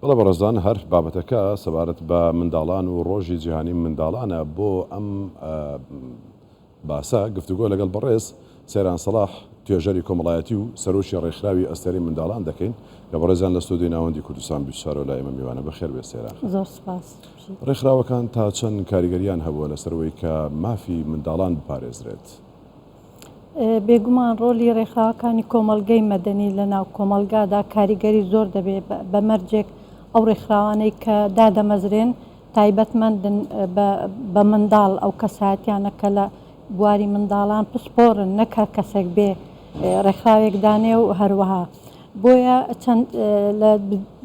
بەڵێ بەڕێزان هەر بابەتەکە سەبارەت بە منداڵان و ڕۆژی جیهانی منداڵانە بۆ ئەم باسە گفتوگۆ لەگەڵ بەڕێز سەیران سەڵاح توێژەری کۆمەڵایەتی و سەرۆکی ڕێکخراوی ئەستێرەی منداڵان دەکەین کە بەڕێزیان لە ستۆدیۆی ناوەندی کوردستان 24 لای ئێمە میوانە. بەخێر بێ سەیران خان. زۆر سوپاس. ڕێکخراوەکان تا چەند کاریگەریان هەبووە لەسەر ئەوەی کە مافی منداڵان بپارێزرێت؟ بێگومان ڕۆلی ڕێکخراوەکانی کۆمەڵگەی مەدەنی لە ناو کۆمەڵگادا کاریگەری زۆر دەبێت بە مەرجێک ئەو ڕێکخراوانەی کە دادەمەزرێن تایبەتمەندن بە منداڵ ئەو کەسایەتیانە کە لە بواری منداڵان پسپۆرن نەک هەر کەسێک بێ ڕێکخراوێک دانێ و هەروەها بۆیە چەند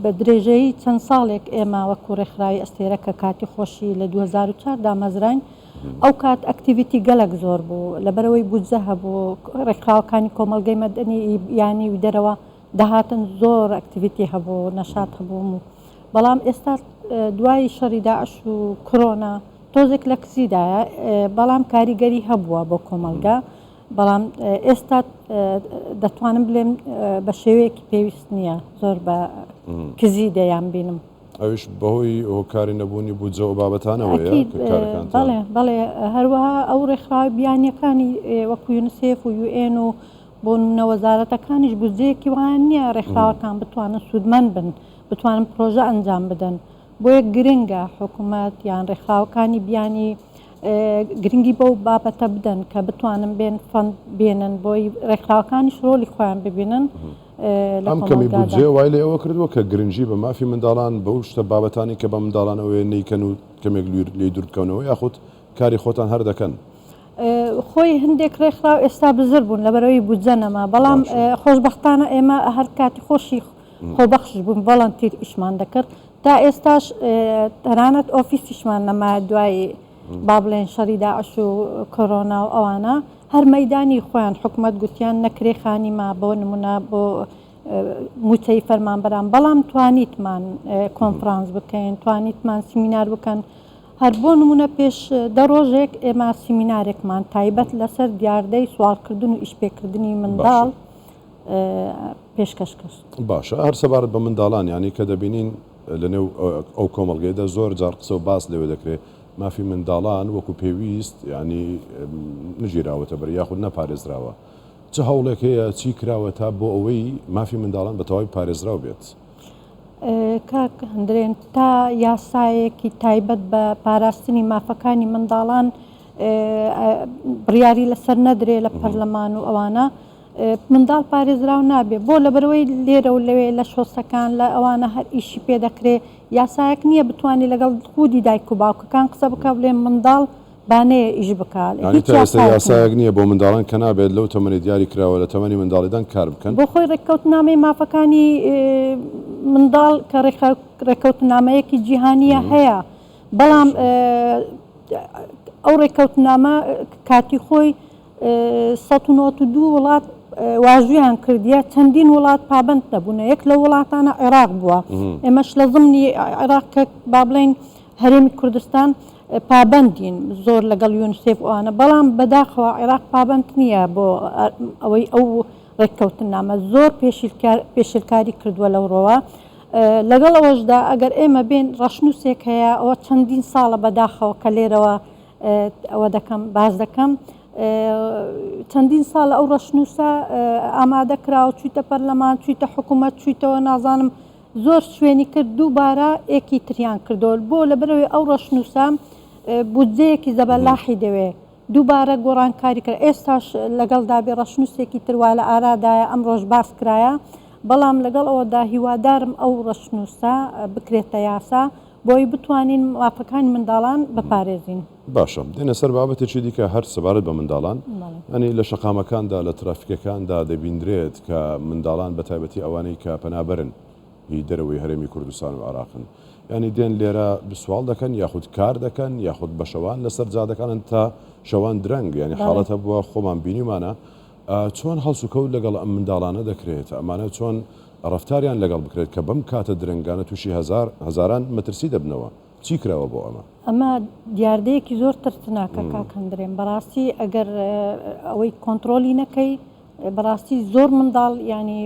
بە درێژەی چەند ساڵێک ئێمە وەکو ڕێکخراوی ئەستێرە کە کاتی خۆشی لە 2004 دامەزراین ئەو کات activity گەلەک زۆر بوو لەبەرئەوەی بودجە هەبوو ڕێکخراوەکانی کۆمەڵگەی مەدەنی بیانی و دەرەوە دەهاتن زۆر activity هەبوو نەشات هەبوو بەڵام ئێستا دوای شەڕی داعش و کۆرۆنا تۆزێک لە کزیدایە بەڵام کاریگەری هەبووە بۆ کۆمەڵگە بەڵام ئێستا دەتوانم بلێم بە شێوەیەکی پێویست نییە زۆر بە کزی دەیان بینم. ئەویش بەهۆی هۆکاری نەبوونی بودجە و بابەتانەوەیە کە کارەکانتان. بەڵێ بەڵێ هەروەها ئەو ڕێکخراوە بیانیەکانی وەکو یونسێف و یوئێن و بۆ نمونە وەزارەتەکانیش بودجەیەکی وایان نییە ڕێکخراوەکان بتوانن سوودمەند بن بتوانن پرۆژە ئەنجام بدەن بۆیە گرنگە حکوومەت یان ڕێکخراوەکانی بیانی گرنگی بەو بابەتە بدەن کە بتوانن بێن fund بێنن بۆی ڕێکخراوەکانیش ڕۆلی خۆیان ببینن لە ئەم کەمی بودجەیە وای لێ ئەوە کردووە کە گرنگی بە مافی منداڵان بەو شتە بابەتانەی کە بە منداڵانەوەیە نەیکەن و کەمێک لێی دوور بکەونەوە یاخود کاری خۆتان هەر دەکەن؟ خۆی هەندێک ڕێکخراو ئێستا بزر بوون لەبەرئەوەی بودجە نەما بەڵام خۆشبەختانە ئێمە هەر کاتی خۆشی خۆبەخش بووین volunteer ئیشمان دەکرد تا ئێستاش تەنانەت ئۆفیسیشمان نەما دوای با بڵێن شەڕی داعش و کۆرۆنا و ئەوانە هەر مەیدانی خۆیان حکومەت گوتیان نەکرێ خانی ما بۆ نمونە بۆ موچەی فەرمانبەران بەڵام توانیتمان کۆنفرانس بکەین توانیتمان سیمینار بکەن هەر بۆ نمونە پێش دە ڕۆژێک ئێمە سیمینارێکمان تایبەت لەسەر دیاردەی سواڵکردن و ئیشپێکردنی منداڵ پێشکەش کرد. باشە هەر سەبارەت بە منداڵان یانی کە دەبینین لەنێو ئەو کۆمەڵگەیەدا زۆر جار قسە و باس لەوێ دەکرێت مافی منداڵان وەکو پێویست یانی نگیراوەتە بەر یاخود نەپارێزراوە چ هەوڵێک هەیە چی کراوە تا بۆ ئەوەی مافی منداڵان بە تەواوی پارێزراو بێت؟ کاک هەندرێن تا یاسایەکی تایبەت بە پاراستنی مافەکانی منداڵان بڕیاری لەسەر نەدرێ لە پەرلەمان و ئەوانە منداڵ پارێزراو نابێ بۆ لەبەرئەوەی لێرە و لەوێ لە شۆستەکان لە ئەوانە هەر ئیشی پێ دەکرێ یاسایەک نییە بتوانانی لەگەڵ خودی دایک و باوکەکان قسە بکە بڵێ منداڵ با نەیە ئیش بکا یانی هیچ تا ئێستا یاسایەک نییە. یاسایەک نییە بۆ منداڵان کە نابێت لەو تەمەنەی دیاری کراوە لە تەمەنی منداڵیدان کار بکەن. بۆ خۆی ڕێککەوتنامەی مافەکانی منداڵ کە ڕێککەوتنامەیەکی جیهانییە هەیە بەڵام ئەو ڕێککەوتنامە کاتی خۆی 192 وڵات واژوویان کردیە، چەندین وڵات پابەند نەبوونە، یەک لەو وڵاتانە عێراق بووە، ئێمەش لە زمنی عێراق کە با بڵێین هەرێمی کوردستان پابەندین زۆر لەگەڵ یونسێف ئەوانە، بەڵام بەداخەوە عێراق پابەند نییە بۆ ئەوەی ئەو ڕێککەوتننامە زۆر پێشێلکاری کردووە لەو ڕۆوە. لەگەڵ ئەوەشدا ئەگەر ئێمە بێن ڕەشنووسێک هەیە ئەوە چەندین ساڵە بەداخەوە کە لێرەوە ئەوە دەکەم باس دەکەم چەندین ساڵە ئەو ڕەشنووسە ئامادە کراوە چوویتە پەرلەمان چوویتە حکوومەت چوویتەوە نازانم زۆر شوێنی کرد دووبارە ئێکی تریان کردەوە بۆ لەبەرەوەی ئەو ڕەشنووسە بودجەیەکی زەبەلاحی دەوێ دووبارە گۆڕانکاری کرد ئێستاش لەگەڵ دابێ ڕەشنووسێکی تر وا لە ئارادایە ئەمڕۆش باس کرایە بەڵام لەگەڵ ئەوەدا هیوادارم ئەو ڕەشنووسە بکرێتە یاسا بۆی بتوانین مافەکانی منداڵان بپارێزین. باشە دێنە سەر بابەتێکی دیکە هەر سەبارەت بە منداڵان یانی لە شەقامەکاندا لە ترافیکەکاندا دەبیندرێت کە منداڵان بە تایبەتی ئەوانەی کە پەنابەرن هی دەرەوەی هەرێمی کوردستان و عێراقن یانی دێن لێرە سواڵ دەکەن یاخود کار دەکەن یاخود بە شەوان لەسەر جادەکانن تا شەوان درەنگ یانی حاڵەت هەبووە خۆمان بینیومانە چۆن هەڵسوکەوت لەگەڵ ئەم منداڵانە دەکرێت ئەمانە چۆن ڕەفتاریان لەگەڵ بکرێت کە بەم کاتە درەنگانە تووشی هەزار هەزاران مەترسی دەبنەوە، چی کراوە بۆ ئەمە؟ ئەمە دیاردەیەکی زۆر ترسناکە کاک هەندرێن، بەڕاستی ئەگەر ئەوەی کۆنتڕۆلی نەکەی بەڕاستی زۆر منداڵ یانی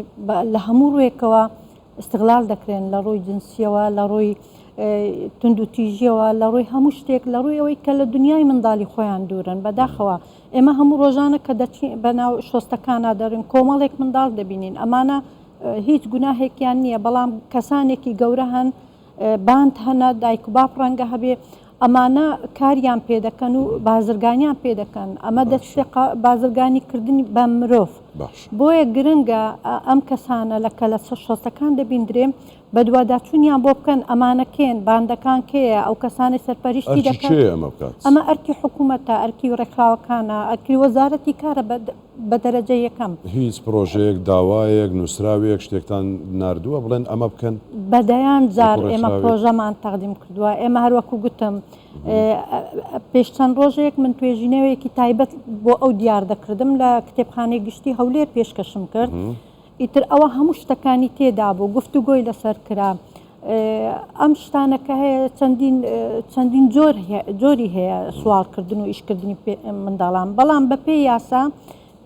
لە هەموو ڕوێکەوە. ئیستغلال دەکرێن لە ڕووی جنسیەوە، لە ڕووی توندوتیژیەوە، لە ڕووی هەموو شتێک، لە ڕووی ئەوەی کە لە دنیای منداڵی خۆیان دوورن. بەداخەوە ئێمە هەموو ڕۆژانە کە دەچین بەناو شۆستەکانا دەڕین کۆمەڵێک منداڵ دەبینین، ئەمانە هیچ گوناهێکیان نییە، بەڵام کەسانێکی گەورە هەن، باند هەنە، دایک و باب ڕەنگە هەبێ، ئەمانە کاریان پێ دەکەن و بازرگانیان پێ دەکەن، ئەمە دەچێتە بازرگانی کردنی بە مرۆڤ. بۆیە گرنگە ئەم کەسانە لە کە لە شەستەکان دەبیندرێ بەدواداچوونیان بۆ بکەن، ئەمانە کێن، باندەکان کێیە، ئەو کەسانەی سەرپەرشتی دەکەن. ئەرکی کێیە ئەمە بکات؟ ئەمە ئەرکی حکوومەتە، ئەرکی ڕێکخراوەکانە، ئەرکی وەزارەتی کارە بە دەرەجەی یەکەم. هیچ پڕۆژەیەک، داوایەک، نووسراوێک، شتێکتان ناردووە بڵێن ئەمە بکەن؟ بە دەیان جار ئێمە پڕۆژەمان تەقدیم کردووە. ئێمە هەر وەکوو گوتم پێش چەند ڕۆژێک من توێژینەوەیەکی تایبەت بۆ ئەو دیاردە کردم لە کتێبخانەی گشتی هەولێر پێشکەشم کرد. ئیتر ئەوە هەموو شتەکانی تێدا بوو، گفتوگۆی لەسەر کرا. ئەم شتانە کە هەیە چەندین چەندین جۆر جۆری هەیە سواڵکردن و ئیشکردنی منداڵان، بەڵام بەپێی یاسا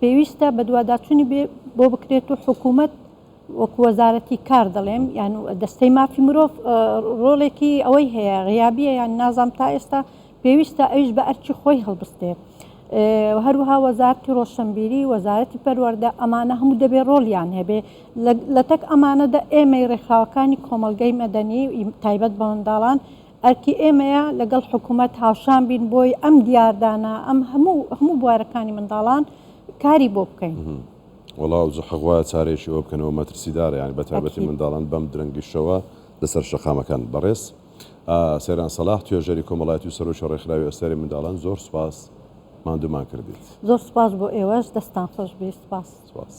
پێویستە بەدواداچوونی بۆ بکرێت و حکوومەت وەکو وەزارەتی کار دەڵێم یان دەستەی مافی مرۆڤ ڕۆڵێکی ئەوەی هەیە غیابیە یان نازام تا ئێستا پێویستە ئەویش بە ئەرکی خۆی هەڵبستێ. هەروەها وەزارەتی ڕۆشنبیری، وەزارەتی پەروەردە ئەمانە هەموو دەبێ ڕۆڵیان هەبێ. لەتەک ئەمانەدا ئێمەی ڕێکخراوەکانی کۆمەڵگەی مەدەنی تایبەت بە منداڵان ئەرکی ئێمەیە لەگەڵ حکوومەت هاوشان بین بۆی ئەم دیاردانە ئەم هەموو هەموو بوارەکانی منداڵان کاری بۆ بکەین. وەڵا ئەوجە حەق وایە چارەیەکی ئەوە بکەنەوە مەترسیدارە یانی بەتایبەتی منداڵان بەم درەنگی شەوە لەسەر شەقامەکان. بەڕێز سەیران سەڵاح توێژەری کۆمەڵایەتی و سەرۆکی ڕێکخراوی ئەستێرەی منداڵان زۆر سوپاس ماندوومان کردیت. زۆر سوپاس بۆ ئێوەش دەستتان خۆش بێ سوپاس. سوپاس.